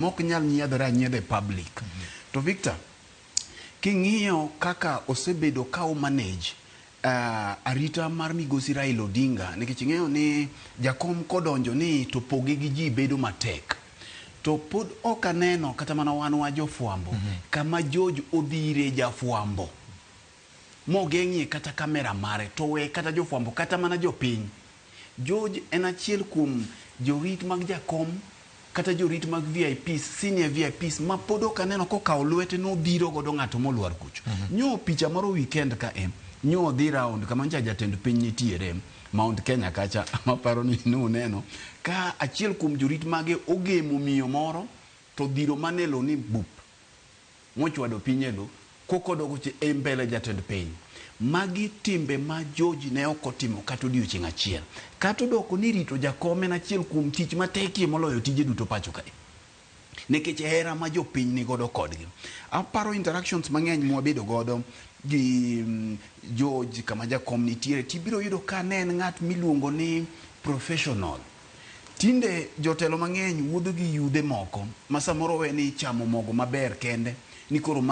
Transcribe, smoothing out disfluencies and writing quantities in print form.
Mok nyal nyiedhore anyiedha e public. To Victor, king'iyo kaka osebedo ka o manage arita mar migosi Raila Odinga, nikech ing'eyo ni jakom kodonjo ni to poge gi ji bedo matek. To pod ok aneno kata mana wan wa jofwambo kama George odhire jafwambo mogeng'ie kata kamera mare to we kata jofwambo kata mana jopiny. George en achiel kuom jorit mag jakom kata jorit mag VIPs, senior VIPs ma pod ok aneno kokawo lwete nodhiro godo ng'ato molwar kucho. Nyo picha moro weekend ka e, nyo odhi round kama ncha jatend piny nitiere Mount Kenya kacha maparo ni nuneno ka achiel kuom jorit mage ogemo miyo moro to dhiro mane lo ni bup mochwado piny e lo kokodogo e mbele jatend piny. Magi timbe ma George ne ok otimo kata odiochieng' achiel. Kata odoko ni rito jakom en achiel kuom tich matekie moloyo tije duto pacho kae. Nikech hera ma jopiny nigodo kodgi. Aparo interactions mang'eny mwabedo godo gi George kama jakom nitiere tibiro yudo ka ne en ng'at miluongo ni professional. Tinde jotelo mang'eny wuotho gi yudhe moko ma samoro we ni chamo mogo maber kende ni koro mano.